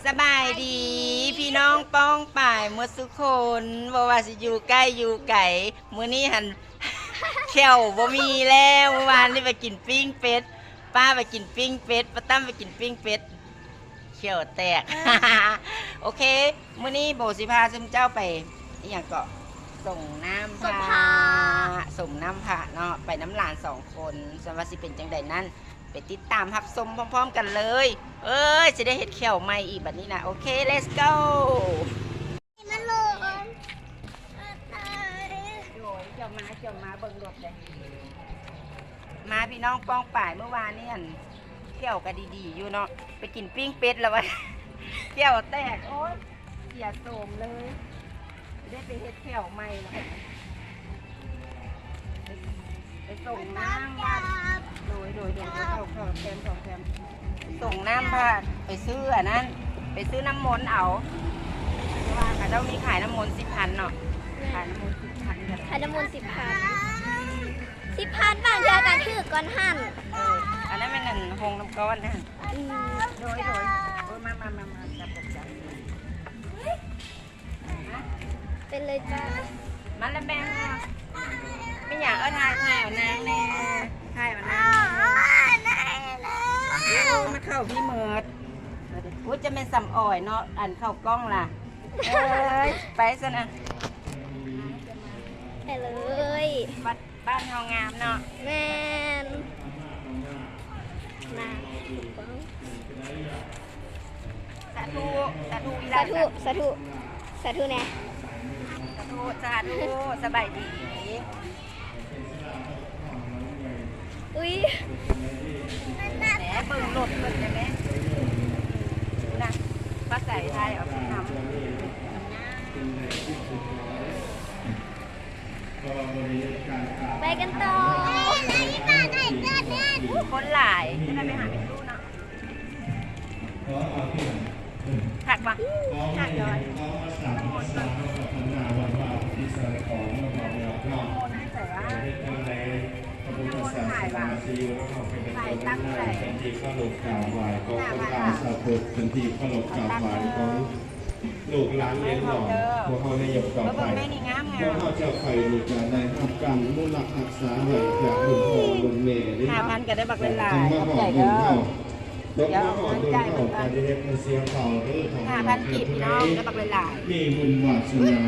ສະບາຍດີພີ່ນ້ອງປ້ອງປາຍໝົດສູ່ຄົນ ບໍ່ວ່າຊິຢູ່ໃກ້ຢູ່ໄກ. ມື້ນີ້ຫັ້ນແຂ້ວບໍ່ມີແລ້ວ. ມື້ວານນີ້ໄປກິນປີ້ງເປັດ, ປ້າໄປກິນປີ້ງເປັດ, ປ້າຕັ້ມໄປກິນປີ້ງເປັດ ແຂ້ວແຕກ. ໂອເຄ ມື້ນີ້ໂບຊິພາຊຸມເຈົ້າໄປ ອີ່ຫຍັງເກາະ ສົງນ້ຳພະ ສົງພະ ສົງນ້ຳພະເນາະ ໄປນຳຫຼານສອງຄົນ. ສ່ວນວ່າຊິເປັນຈັ່ງໃດນັ້ນ ໄປຕິດຕາມຮັບຊົມພ້ອມໆກັນເລີຍ. ເອີຍ ຊິໄດ້ເຮັດແຂ້ວໃໝ່ອີກບັດນີ້ນະ. ໂອເຄ let's go. ໂດຍ ເຈົ້າມາ ເຈົ້າມາເບິ່ງລົດເດ້. ມາພີ່ນ້ອງປ້ອງປາຍ ມື້ວານນີ້ ອັນ ແຂ້ວກໍດີໆຢູ່ເນາະ ໄປກິນປີ້ງເປັດແລ້ວວ່າ ແຂ້ວແຕກ ໂອ້ຍ ເສຍໂສມເລີຍ. ໄດ້ໄປເຮັດແຂ້ວໃໝ່ແລ້ວ ໄປ ໄປສົ່ງນ້ຳພະ. ໂດຍ ໂດຍ ໂດຍ ເຂົ້າ ເຂົ້າ ແຄມ ເຂົ້າ ແຄມ. ສົ່ງນ້ຳພະ ໄປຊື້ອັນນັ້ນ ໄປຊື້ນ້ຳມົນເອົາ ເພາະວ່າເຂົາເຈົ້າມີຂາຍນ້ຳມົນສິບພັນເນາະ. ຂາຍນ້ຳມົນສິບພັນ ຂາຍນ້ຳມົນສິບພັນ ສິບພັນ ບາງເທື່ອກໍຖືກກວ່າຫັ້ນ. ເອີ ອັນນັ້ນແມ່ນອັນໂຮງນ້ຳກ້ອນນະ. ອືມ ໂດຍ ໂດຍ ໂອ້ຍ ມາ ມາ ມາ ມາ ຈັບ ຈັບ ຈັບ. ເປັນເລີຍຈ້າ. ມາແລ້ວແມ່. ແມ່ນຫຍັງ? ເອີ ຖ່າຍ ຖ່າຍເອົານາງແດ່ ຖ່າຍເອົານາງ. ໂອ້ຍ ມາເຂົ້າພີ່ເມີດ. ອຸ້ຍ ຈະແມ່ນສຳອອຍເນາະ ອັນເຂົ້າກ້ອງລະ. ເອີຍ ໄປຊັ້ນນະ. ໄປເລີຍ. ບ້ານເຮົາງາມເນາະ. ແມ່ນ ນາ ສາທຸ ສາທຸ ສາທຸ ສາທຸ ສາທຸແດ່. ສາທຸ ສາທຸ ສະບາຍດີ. ອຸ້ຍ ແໝ ເບິ່ງລົດເພິ່ນໄດ້ແມ ນະ ປ້າໃສ່ຖ່າຍເອົານຳ. ໄປກັນຕໍ່. ໂອ້ ຄົນຫຼາຍ ຈະໄດ້ໄປຫາແມ່ຕູ້ເນາະ. ຄັກປະ? ຄັກດອຍ. ພະພຸດທະສາສະໜາທີ່ຢູ່ນຳເຮົາເປັນທີ່ເຄົາລົບກາບໄຫວ້ ຂໍຄົນລາວຊາວພຸດເປັນທີ່ເຄົາລົບກາບໄຫວ້ຂອງ ລູກຫຼານເລນນ້ອງ ພວກເຮົາໃນຍຸກຕໍ່ໄປ ພວກເຮົາຈະໄປນີ້ກະໄດ້ຮັບການອະນຸລັກຮັກສາໄວ້ຈາກລຸ້ນພໍ່ລຸ້ນແມ່ເດ້. ຫ້າພັນກໍໄດ້ບັກຫຼາຍໆ ຂອບໃຈເດີ. ດຽວເອົາເງິນຈ່າຍເພິ່ນກ່ອນ. ຫ້າພັນກີບພີ່ນ້ອງ ໄດ້ບັກຫຼາຍໆ. ມີບຸນວາສະໜາ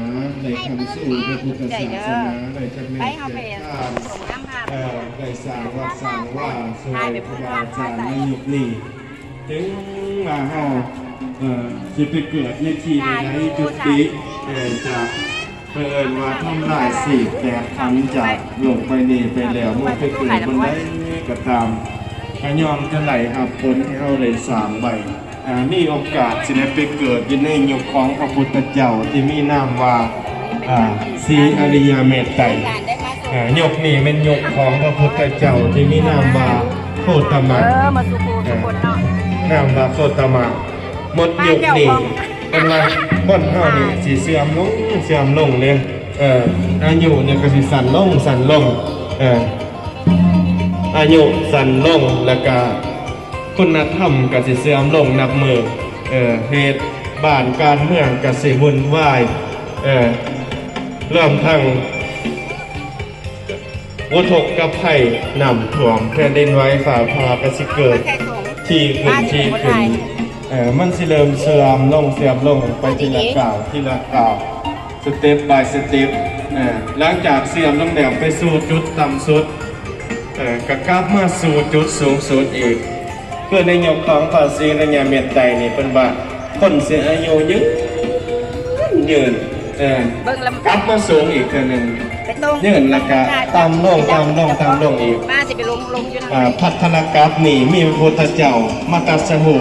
ໄດ້ຄຳສູ່ພະພຸດທະສາສະໜາ ໄດ້ຈັກແມ່ນຈັກທ່ານ ໄດ້ສ້າງວັດສ້າງວາຊ່ວຍຄູບາອາຈານໃນຍຸກນີ້. ເຖິງວ່າເຮົາ ເອີ ຊິໄປເກີດໃນທີ່ໃດໆ ຈຸຕິ ເອີ ຈາກ ເພິ່ນເອີ້ນວ່າທຳລາຍສີກແຕກພັນຈາກໂລກໃບນີ້ໄປແລ້ວ ເມື່ອໄປເກີດບ່ອນໃດກໍຕາມ ກໍຍ່ອມຈະໄດ້ຮັບຜົນທີ່ເຮົາໄດ້ສ້າງໄວ້. ອາ ມີໂອກາດຊິໄດ້ໄປເກີດຢູ່ໃນຍຸກຂອງພະພຸດທະເຈົ້າທີ່ມີນາມວ່າ ອາ ສີອະລິຍະເມດໄຕ. ອາ ຍຸກນີ້ແມ່ນຍຸກຂອງພະພຸດທະເຈົ້າທີ່ມີນາມວ່າໂຄຕະມະ. ເອີ ມາສູ່ຜູ້ສູ່ຄົນເນາະ. ນາມວ່າໂຄຕະມະ. ໝົດຍຸກນີ້ ເພິ່ນວ່າຄົນເຮົານີ້ຊິເສື່ອມລົງ ເສື່ອມລົງເດ້. ເອີ ອາຍຸນີ້ກໍຊິສັ້ນລົງ ສັ້ນລົງ. ເອີ ອາຍຸສັ້ນລົງ ແລ້ວກະຄຸນນະທຳກໍຊິເສື່ອມລົງນັບມື້. ເອີ ເຫດບ້ານການເມືອງກໍຊິວຸ່ນວາຍ. ເອີ ລວມທັງ ອຸທົກກະໄພ ນ້ຳຖ້ວມ ແຜ່ນດິນໄຫວ ຟ້າຜ່າກໍຊິເກີດ ທີ່ຂຶ້ນ ທີ່ຂຶ້ນ. ເອີ ມັນຊິເລີ່ມເສື່ອມລົງ ເສື່ອມລົງໄປທີລະກ້າວ ທີລະກ້າວ step by step. ເອີ ຫຼັງຈາກເສື່ອມລົງແລ້ວ ໄປສູ່ຈຸດຕ່ຳສຸດ ເອີ ກໍກັບມາສູ່ຈຸດສູງສຸດອີກ. ຄືໃນຍຸກຂອງພະສີອະລິຍະເມດໄຕນີ້ ເພິ່ນວ່າຄົນຊິອາຍຸຍືນ ຍືນ ເອີ ເບິ່ງລຳ ກັບມາສູງອີກເທື່ອໜຶ່ງ ຍືນແລ້ວກະຕ່ຳລົງ ຕ່ຳລົງ ຕ່ຳລົງອີກ. ປ້າຊິໄປລົງ ລົງຢູ່ນັ້ນ. ອາ ພັດທະລະກັບນີ້ມີພະພຸດທະເຈົ້າມາຕັດສະຮູ້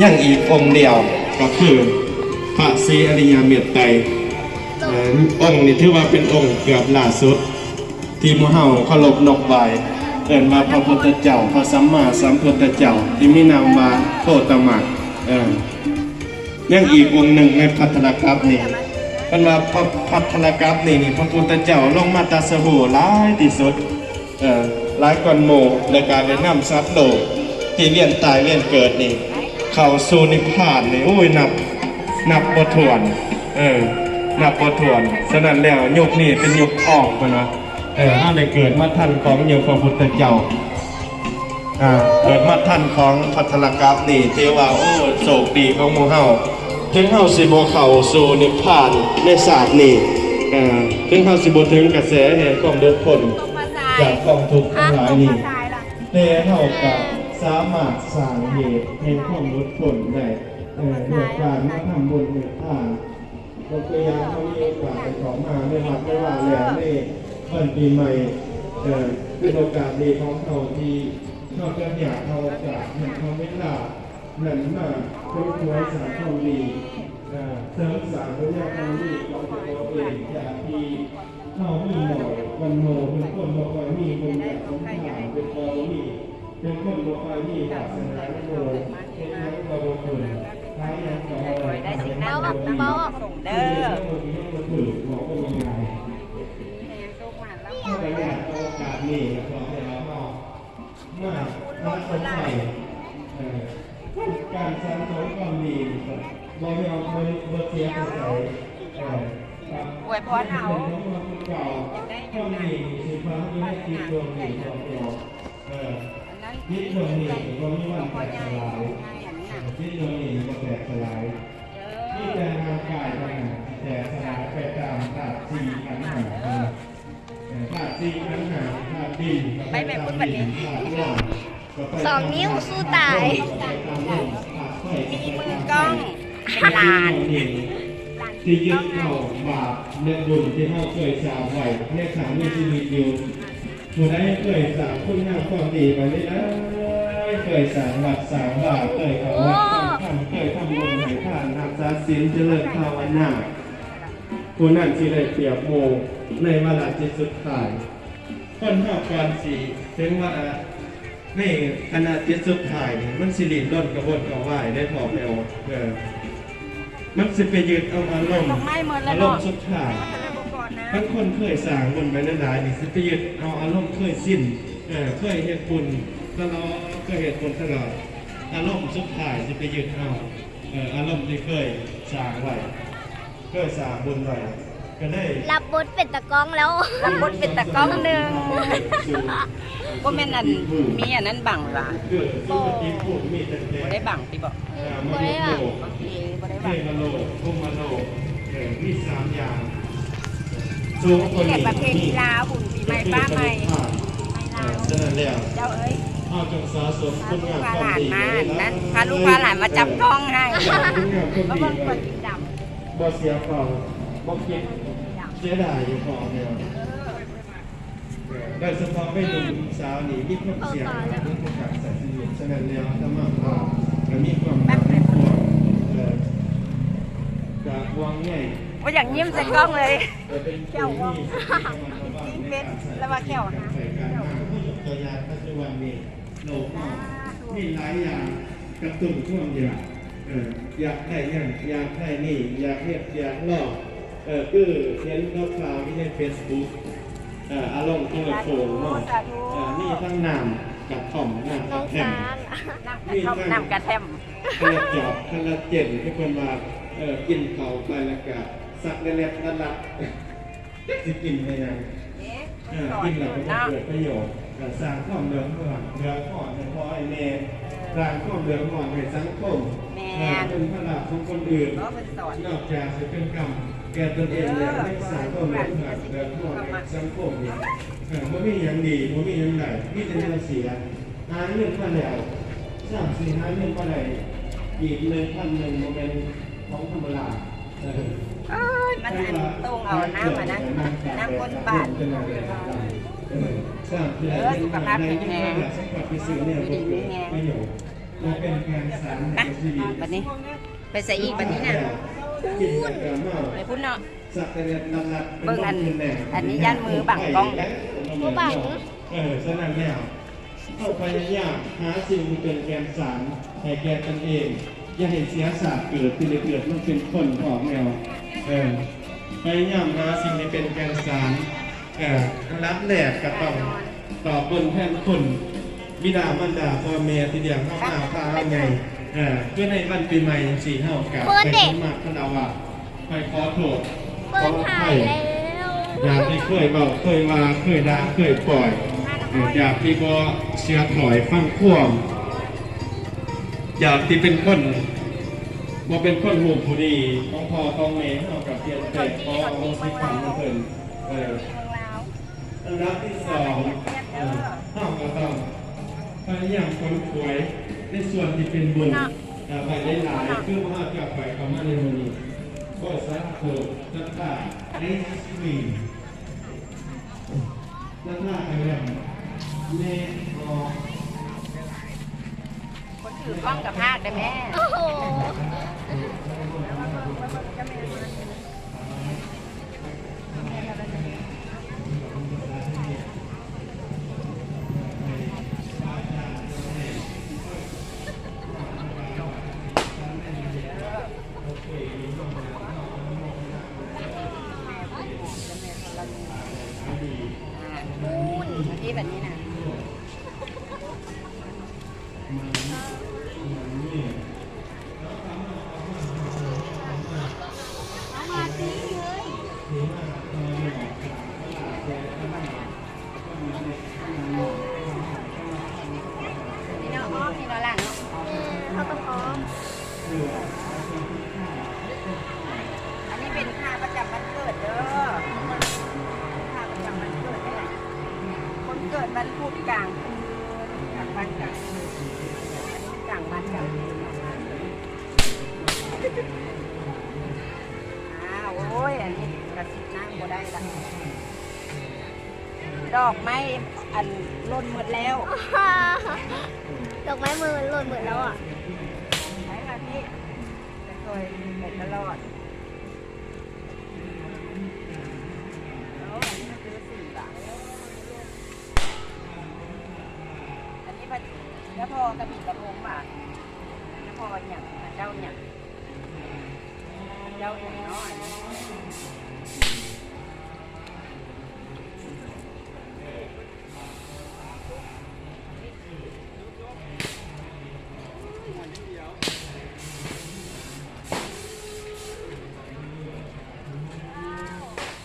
ຍັງອີກອົງດຽວ ກໍຄືພະສີອະລິຍະເມດໄຕ. ເອີ ອົງນີ້ຖືວ່າເປັນອົງເກືອບລ່າສຸດ ທີ່ໝູ່ເຮົາເຄົາລົບນົບໄຫວ້ ເອີ້ນວ່າພະພຸດທະເຈົ້າ ພະສຳມາສຳພຸດທະເຈົ້າ ທີ່ມີນາມວ່າໂຄຕະມະ. ເອີ ຍັງອີກອົງໜຶ່ງໃນພັດທະລະກັບນີ້ ເພິ່ນວ່າພະ ພັດທະລະກັບນີ້ນີ້ ພະພຸດທະເຈົ້າລົງມາຕັດສະຮູ້ຫຼາຍທີ່ສຸດ ເອີ ຫຼາຍກ່ອນໝູ່ ແລະກະໄດ້ນຳສັດໂລກທີ່ວຽນຕາຍວຽນເກີດນີ້ ເຂົ້າສູ່ນິບພານນີ້ ໂອ້ຍ ນັບ ນັບບໍ່ຖ້ວນ ເອີ ນັບບໍ່ຖ້ວນ. ສະນັ້ນແລ້ວ ຍຸກນີ້ເປັນຍຸກທອງເພິ່ນວ່າ ເອີ ເຮົາໄດ້ເກີດມາທັນຂອງຍຸກພະພຸດທະເຈົ້າ ອ່າ ເກີດມາທັນຂອງພັດທະລະກັບນີ້ ຖືວ່າ ໂອ້ ໂຊກດີຂອງໝູ່ເຮົາ. ເຖິງເຮົາຊິບໍ່ເຂົ້າສູ່ນິບພານໃນຊາດນີ້ ເອີ ເຖິງເຮົາຊິບໍ່ເຖິງກະແສແຫ່ງຄວາມຫຼຸດພົ້ນຈາກກອງທຸກທັງຫຼາຍນີ້ ແຕ່ເຮົາກະສາມາດສ້າງເຫດແຫ່ງຄວາມຫຼຸດພົ້ນໄດ້ ເອີ ດ້ວຍການມາທຳບຸນເຮັດທານ. ຍົກຕົວຢ່າງ ເຮົາມີໂອກາດໄດ້ເຂົ້າມາໃນວັດໃນວາແລ້ວ ໃນວັນປີໃໝ່ ເອີ ເປັນໂອກາດດີຂອງເຮົາທີ່ເຮົາຈະຫາເອົາໂອກາດ ຫາເອົາເວລານັ້ນມາຄົ້ນຄວ້າສ້າງຄວາມດີ ເອີ ເສີມສ້າງບຸນຍາບາລະມີຂອງຕົວເອງ ຈາກທີ່ເຮົາມີໜ້ອຍ ວັນໂນເປັນຄົນບໍ່ຄ່ອຍມີບຸນຍາສົມທານ ເປັນບໍ່ມີ ເປັນຄົນບໍ່ຄ່ອຍມີວາສະໜາໂດຍເຮັດຫຍັງກໍບໍ່ຂຶ້ນ ຂາຍຫຍັງກໍບໍ່ໄດ້ ຂາຍຫຍັງກໍບໍ່ດີ ເດີ ເຮົາກໍຢາກເອົາໂອກາດນີ້ ແລ້ວກໍໃຫ້ເຮົາມາ ມາສົນໃຈ ເອີ ການສ້າງສອງຄວາມດີ ບໍ່ແມ່ນວ່າບໍ່ເສຍໄປໃສ ເອີ ອວຍພອນເຮົາ ຄວາມດີຊິຝັງຢູ່ໃນຈິດດວງນີ້ ເອີ ຈິດດວງນີ້ບໍ່ມີວັນແຕກສລາຍ ເອີ ຈິດດວງນີ້ບໍ່ແຕກສລາຍ ມີແຕ່ຮ່າງກາຍເທົ່ານັ້ນທີ່ແຕກສລາຍໄປຕາມທາດສີ່ຂັນຫ້າ ເອີ ທາດສີ່ຂັນຫ້າ ທາດດິນກໍໄປຕາມດິນ ທາດນ້ຳກໍໄປຕາມນ້ຳ ທາດລົມກໍໄປຕາມລົມ ທາດໄຟກໍໄປຕາມໄຟ ທາດເປັນຫຼານ ທີ່ຍຶດເອົາບາບແລະບຸນທີ່ເຮົາເຄີຍສ້າງໄວ້ໃນຄັ້ງມີຊີວິດຢູ່. ຜູ້ໃດເຄີຍສ້າງຄຸນງາມຄວາມດີໄປເລີຍ ເຄີຍສ້າງວັດສ້າງວາ ເຄີຍເຂົ້າວັດຟັງທຳ ເຄີຍທຳບຸນໃຫ້ທານ ຮັກສາສິນ ຈະເລີນພາວະນາ ຜູ້ນັ້ນຊິໄດ້ປຽບໝູ່ໃນວາລະຈິດສຸດທ້າຍ. ຄົນເຮົາກ່ອນຊິເຖິງວາລະ ໃນຂະນະຈິດສຸດທ້າຍນີ້ ມັນຊິດີ້ນລົນກະວົນກະວາຍໄດ້ພໍ່ແມ່ອອກ ເອີ ມັນຊິໄປຍຶດເອົາອາລົມ ດອກໄມ້ໝົດແລ້ວເນາະ ອາລົມສຸດທ້າຍ. ຄັນຄົນເຄີຍສ້າງບຸນໄປຫຼາຍໆນີ້ ຊິໄປຍຶດເອົາອາລົມເຄີຍຊິນ ເອີ ເຄີຍເຮັດບຸນຕະຫຼອດ ເຄີຍເຮັດບຸນຕະຫຼອດ ອາລົມສຸດທ້າຍຊິໄປຍຶດເອົາ ເອີ ອາລົມທີ່ເຄີຍສ້າງໄວ້ ເຄີຍສ້າງບຸນໄວ້ ກໍເລີຍ ຮັບບົດເປັນຕາກ້ອງແລ້ວ ຮັບບົດເປັນຕາກ້ອງໜຶ່ງ ບໍ່ແມ່ນອັນ ມີອັນນັ້ນບັງຫວາ? ບໍ່ ບໍ່ໄດ້ບັງຕິບໍ? ບໍ່ໄດ້ບັງ ໂອເຄ ບໍ່ໄດ້ບັງ ເທວະໂລກ ພົມມະໂລກ ເອີ ມີສາມຢ່າງ ມີແຕ່ປະເພນີລາວ ບຸນປີໃໝ່ ຟ້າໃໝ່ ປີໃໝ່ລາວ ສະນັ້ນແລ້ວ ເຈົ້າເອີຍ ເຮົາຈົ່ງສະສົມຄຸນງາມຄວາມດີ ພາລູກພາຫຼານມານັ້ນ ພາລູກພາຫຼານມາຈັບກ້ອງໃຫ້ ເບິ່ງກ່ອນ ບໍ່ເສຍເປົ່າ ບໍ່ຄິດເສຍດາຍຢູ່ພໍແລ້ວ ໂດຍສະເພາະໄວໜຸ່ມສາວນີ້ມີຄວາມສ່ຽງຫຼາຍໃນການໃຊ້ຊີວິດ. ສະນັ້ນແລ້ວ ອາດຕະມາພາບກໍມີຄວາມເປັນຫ່ວງ ເອີ ກະຫວງໃຍ ບໍ່ຢາກຍິ້ມໃສ່ກ້ອງເລີຍ ແຂ້ວຮ່ວງ ຍິງເປັດ ລະວ່າແຂ້ວຫາ ເຮົາຍົກຕົວຢ່າງປັດຈຸບັນນີ້ ໂລກເຮົາມີຫຼາຍຢ່າງກະຕຸ້ນຄວາມຢາກ ເອີ ຢາກໄດ້ນັ້ນ ຢາກໄດ້ນີ້ ຢາກເຮັດ ຢາກລອງ ເອີ ຄືເຫັນຂ່າວໆຢູ່ໃນເຟສບຸກ ເອີ ອາລົມຄົນລະໂຕເນາະ ເອີ ມີທັງນ້ຳກະທ່ອມ ນ້ຳກະແທມ ມີທັງ ນ້ຳກະແທມ ຄອລລາເຈນ ຄອລລາເຈນ ຄືເພິ່ນວ່າ ເອີ ກິນເຂົ້າໄປແລ້ວກະສັກແລດໆລັດໆ ຈັກຊິກິນໄປຫຍັງ ເອີ ກິນແລ້ວກໍບໍ່ເກີດປະໂຫຍດ ກໍສ້າງຄວາມເດືອດຮ້ອນ ເດືອດຮ້ອນໃຫ້ພໍ່ໃຫ້ແມ່ ສ້າງຄວາມເດືອດຮ້ອນໃຫ້ສັງຄົມ ເອີ ເປັນພາລະຂອງຄົນອື່ນ ນອກຈາກຊິເປັນກຳແກ່ຕົນເອງແລ້ວ ຍັງສ້າງຄວາມເດືອດຮ້ອນ ເດືອດຮ້ອນໃຫ້ສັງຄົມອີກ ເອີ ບໍ່ມີຫຍັງດີ ບໍ່ມີຫຍັງໄດ້ ມີແຕ່ແນວເສຍ ຫາເງິນມາແລ້ວ ຊ້ຳຊິຫາເງິນມາໄດ້ອີກໜຶ່ງພັນໜຶ່ງ ບໍ່ແມ່ນຂອງທຳມະດາ. ເອີຍ ມັນອັນໂຕ່ງເອົານ້ຳ ອັນນັ້ນ ນ້ຳກົ້ນບາດ ເອີ ສຸຂະພາບແຂງແຮງ ຢູ່ດີມີແຮງ ໄປ ບັດນີ້ ໄປໃສອີກບັດນີ້ນະ? ພຸ້ນ ໄປພຸ້ນເນາະ ເບິ່ງອັນ ອັນນີ້ຢ້ານມືບັງກ້ອງ ບໍ່ບັງ ເອີ ສະນັ້ນແລ້ວ ເຮົາພະຍາຍາມຫາສິ່ງທີ່ເປັນແກ່ນສານໃຫ້ແກ່ຕົນເອງ ຢ່າໃຫ້ເສຍຊາດເກີດ ທີ່ໄດ້ເກີດມາເປັນຄົນ ພວກແນວ ເອີ ພະຍາຍາມຫາສິ່ງທີ່ເປັນແກ່ນສານ ເອີ ອັນດັບແລກກໍຕ້ອງຕອບບຸນແທນຄຸນບິດາມານດາພໍ່ແມ່ທີ່ລ້ຽງເຮົາມາ ພາເຮົາໃຫຍ່ ເອີ ຄືໃນວັນປີໃໝ່ຈັ່ງຊີ້ ເຮົາກະໄປສະໝັກຄາລະວະ ໄປຂໍໂທດ ຂໍອະໄພ ຢ່າງທີ່ເຄີຍເວົ້າ ເຄີຍວ່າ ເຄີຍດ່າ ເຄີຍປ່ອຍ ເອີ ຈາກທີ່ບໍ່ເຊື່ອຖ້ອຍຟັງຄວາມ ຈາກທີ່ເປັນຄົນ ບໍ່ເປັນຄົນຮູ້ຜູ້ດີຂອງພໍ່ຂອງແມ່ ເຮົາກະພຽງແຕ່ຂໍອະໂຫສິກຳນຳເພິ່ນ ເອີ. ອັນດັບທີສອງ ເອີ ເຮົາກໍຕ້ອງພະຍາຍາມຂົນຂວາຍໃນສ່ວນທີ່ເປັນບຸນ ເນາະ ເອີ ໄປຫຼາຍໆ ຄືພວກເຮົາຈະໄປເຂົ້າມາໃນມື້ນີ້ ຂໍສາທຸ ສັດທາ ໄອສະຄຣີມ ສັດທາກະແລ້ວ ແມ່ອອກ ຄົນຖືກ້ອງກະພາກໄດ້ແມ່ ໂອ້ໂຫ. ອ່າ ປູນ ມາທີ່ແບບນີ້ນະ. ນີ້ເນາະ ອ້ອມນີ້ເນາະຫຼານເນາະ ເອີ ເຮົາຕ້ອງອ້ອມ. ອັນນີ້ເປັນຜ້າປະຈຳວັນເກີດເດີ ຜ້າປະຈຳວັນເກີດເດ້ ຄົນເກີດວັນພຸດກາງຄືນ ກາງວັນກາງຄືນ ອັນນີ້ກາງວັນກາງຄືນ. ອ້າວ ໂອ້ຍ ອັນນີ້ກະສິດນ້ຳບໍ່ໄດ້ລະ ດອກໄມ້ອັນຫຼົ່ນໝົດແລ້ວ ດອກໄມ້ມັນຫຼົ່ນໝົດແລ້ວອະ. ໄປມາພີ່ ໄປຊ່ອຍໄປຕະຫຼອດ. ໂອ້ ອັນນີ້ມັນຄືສີຫວາ ອັນນີ້ພະ ເຈົ້າພໍ່ກະບິນລະພົງຫວາ ເຈົ້າພໍ່ຫຍັງ ພະເຈົ້າຫຍັງ ພະເຈົ້າຫຍັງເນາະ ອັນນີ້.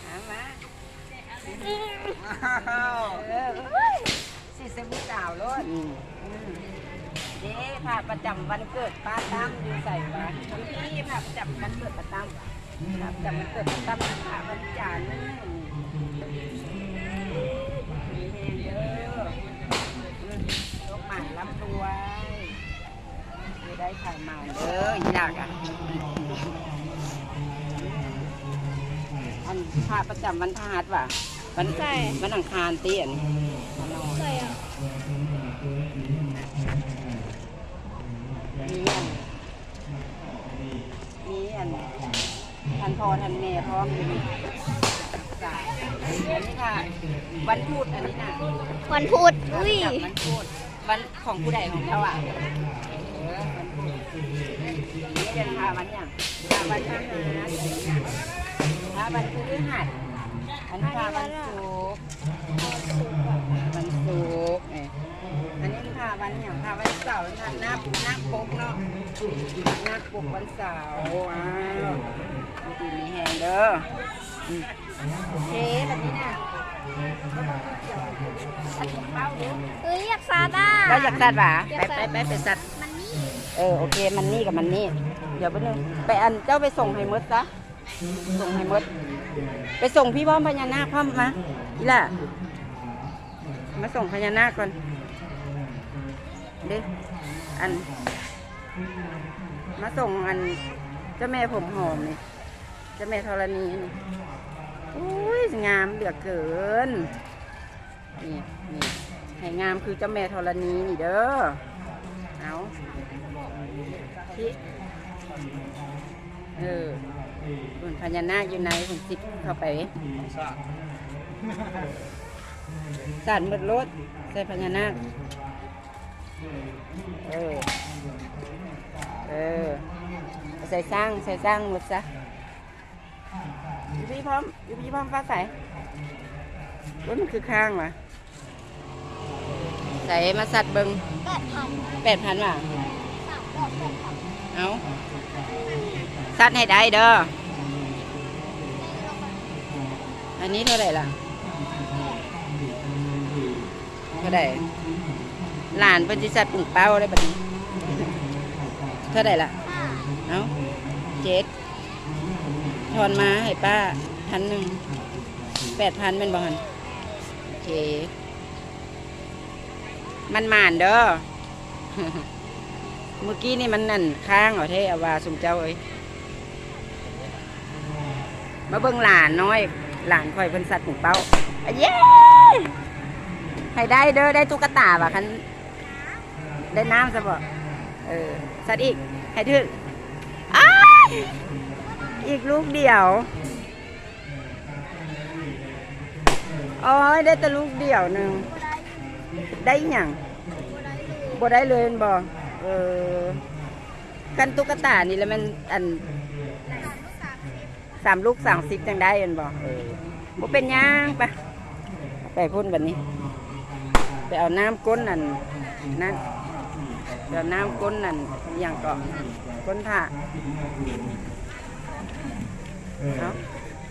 ເອົາມາ ອ້າວ ເອີ ຊິເປັນຜູ້ສາວໂລດ ອືມ ອືມ ເດ້ ຜ້າປະຈຳວັນເກີດປ້າຕັ້ມຢູ່ໃສຫວາ? ນີ້ຜ້າປະຈຳວັນເກີດປ້າຕັ້ມ ຜ້າປະຈຳວັນເກີດປ້າຕັ້ມ ຜ້າວັນຈັນ ມີແຮງເດີ ອືມ ໂຊກໝານລ່ຳລວຍ ຊິໄດ້ຂາຍໝານເດີ ອີ່ຫຼ້າກະ ອັນຜ້າປະຈຳວັນພະຫັດຫວາ? ວັນ ໃຊ່ ວັນອັງຄານຕິ ອັນນີ້ ໃຊ່ອະ ມີອັນ ມີອັນ ທ່ານພໍ່ທ່ານແມ່ພ້ອມຢູ່ນີ້ ອັນນີ້ຄ່ະ ວັນພຸດ ອັນນີ້ນະ ວັນພຸດ ອຸ້ຍ ວັນພຸດ ວັນຂອງຜູ້ໃດຂອງເຈົ້າອະ? ເອີ ວັນພຸດ ນີ້ເປັນພະວັນຫຍັງ? ພະວັນພະຫັດ ພະວັນພຶງຫັດ ອັນນີ້ພະວັນສຸກ ວັນສຸກ ນີ້ ອັນນີ້ພະວັນຫຍັງ? ພະວັນເສົາ ນາກ ນາກປົກເນາະ ນາກປົກວັນເສົາ ອ້າວ ຢູ່ດີມີແຮງເດີ ອືມ. ໂອເຄ ບັດນີ້ນະ ເອີ ຢາກສັດອະ ເຈົ້າຢາກສັດຫວາ? ຢາກສັດ ໄປ ໄປ ໄປ ໄປສັດ ມັນນີ້ ເອີ ໂອເຄ ມັນນີ້ກັບມັນນີ້ ດຽວແປັບໜຶ່ງ ໄປ ອັນ ເຈົ້າໄປສົ່ງໃຫ້ໝົດຊະ ສົ່ງໃຫ້ໝົດ ໄປສົ່ງພີ້ພ້ອມ ພະຍານາກພ້ອມ ມາ ອີ່ຫຼ້າ ມາສົ່ງພະຍານາກກ່ອນເດ້ ອັນ ມາສົ່ງ ອັນ ເຈົ້າແມ່ຜົມຫອມນີ້ ເຈົ້າແມ່ທໍລະນີນີ້ ໂອ້ຍ ງາມເຫຼືອເກີນ ນີ້ ນີ້ ໃຫ້ງາມຄືເຈົ້າແມ່ທໍລະນີນີ້ເດີ ເອົາ ທີ່ ເອີ ເພິ່ນພະຍານາກຢູ່ໃນ ເພິ່ນຊິເຂົ້າໄປ ສາດໝົດໂລດ ໃສ່ພະຍານາກ ເອີ ເອີ ໃສ່ຊ້າງ ໃສ່ຊ້າງໝົດຊະ ຢູ່ພີ້ພ້ອມ ຢູ່ພີ້ພ້ອມ ຟ້າໃສ ໂອ້ຍ ມັນຄືຄ້າງຫວາ? ໃສ ມາສັດເບິ່ງ ແປດພັນ ແປດພັນຫວາ? ສາມດອກ ແປດພັນ ເອົາ ຊັດໃຫ້ໄດ້ເດີ. ອັນນີ້ເທົ່າໃດລະ? ເທົ່າໃດ? ຫຼານເພິ່ນຊິຊັດປຸງເປົ້າໄດ້ບັດນີ້. ເທົ່າໃດລະ? ເອົ້າ ເຈັດ ທອນມາໃຫ້ປ້າພັນໜຶ່ງ ແປດພັນແມ່ນບໍ່ຫັ້ນ? ໂອເຄ ໝານໆເດີ. ມື້ກີ້ນີ້ມັນອັນຄ້າງເອົາແທ້ເອົາວ່າ ຊຸມເຈົ້າເອີຍ. ມາເບິ່ງຫຼານນ້ອຍ ຫຼານຂ້ອຍເພິ່ນຊັດປຸງເປົ້າ. ອາເຢ້ ໃຫ້ໄດ້ເດີ ໄດ້ຕຸກກະຕາວ່າ ຄັນໄດ້ນ້ຳຊະບໍ. ເອີ ຊັດອີກ ໃຫ້ຖືກ. ອ້າຍ ອີກລູກດຽວ. ໂອ້ຍ ໄດ້ແຕ່ລູກດຽວໜຶ່ງ. ໄດ້ອີ່ຫຍັງ? ບໍ່ໄດ້ເລີຍແມ່ນບໍ່? ເອີ ຄັນຕຸກກະຕານີ້ລະແມ່ນອັນ ສາມລູກສາມສິບຈັ່ງໄດ້ແມ່ນບໍ່? ເອີ ບໍ່ເປັນຫຍັງ ໄປ ໄປພຸ້ນບັດນີ້ ໄປເອົານ້ຳກົ້ນອັນນັ້ນ ໄປເອົານ້ຳກົ້ນອັນ ອີ່ຫຍັງເກາະ ກົ້ນພ້າ. ເອົາ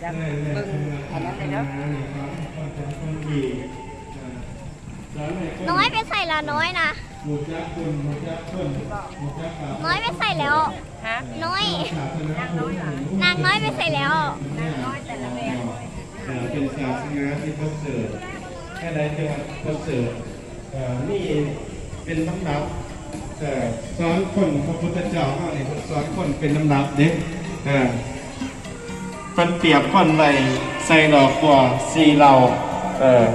ຈັກເບິ່ງອັນນັ້ນເລີຍເດີ. ນ້ອຍໄປໃສລະນ້ອຍນະ? ນ້ອຍໄປໃສແລ້ວ? ຮະ? ນ້ອຍ ນາງນ້ອຍໄປໃສແລ້ວ? ເປັນສາສະໜາທີ່ປະເສີດ ແນວໃດເຖິງວ່າປະເສີດ? ເອີ ນີ້ເປັນລຳດັບ ເອີ ສອນຄົນ ພະພຸດທະເຈົ້າເຮົານີ້ເພິ່ນສອນຄົນເປັນລຳດັບເດ້. ເອີ ເພິ່ນປຽບຄົນໄວ້ໃສ່ດອກບົວສີ່ເຫຼົ່າ. ເອີ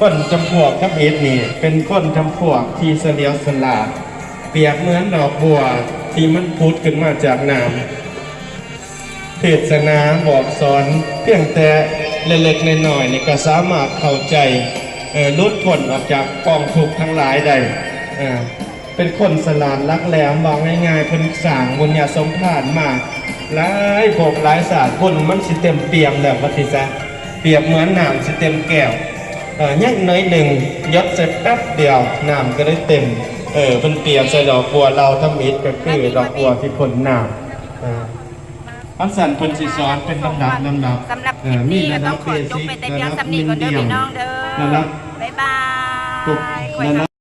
ຄົນຈຳພວກທຳອິດນີ້ເປັນຄົນຈຳພວກທີ່ສະຫຼຽວສະຫຼາດ ປຽບເໝືອນດອກບົວທີ່ມັນຜຸດຂຶ້ນມາຈາກນ້ຳ. ເທດສະໜາບອກສອນພຽງແຕ່ເລັກໆນ້ອຍໆນີ້ກໍສາມາດເຂົ້າໃຈ ເອີ ຫຼຸດພົ້ນອອກຈາກກອງທຸກທັງຫຼາຍໄດ້. ເອີ ເປັນຄົນສະຫຼາດຫຼັກແຫຼມ ເວົ້າງ່າຍໆ ເພິ່ນສ້າງບຸນຍະສົມທານມາຫຼາຍພົບຫຼາຍຊາດ ບຸນມັນຊິເຕັມປ່ຽມແລ້ວ ວ່າຊີ້ຊະ ປຽບເໝືອນນ້ຳຊິເຕັມແກ້ວ ເອີ ຍັງໜ້ອຍໜຶ່ງ ຢົດໃສ່ແປັບດຽວ ນ້ຳກໍໄດ້ເຕັມ. ເອີ ເພິ່ນປຽບໃສ່ດອກບົວເຫຼົ່າທຳອິດ ກໍຄືດອກບົວທີ່ພົ້ນນ້ຳ. ເອີ ອັນຊັ້ນເພິ່ນຊິສອນເປັນລຳດັບ ລຳດັບ ສຳລັບຄລິບນີ້ກໍຕ້ອງຂໍຈົບໄປແຕ່ພຽງສ່ຳນີ້ກ່ອນເດີພີ່ນ້ອງເດີ. ລະດັບ ບາຍບາຍ ລະດັບ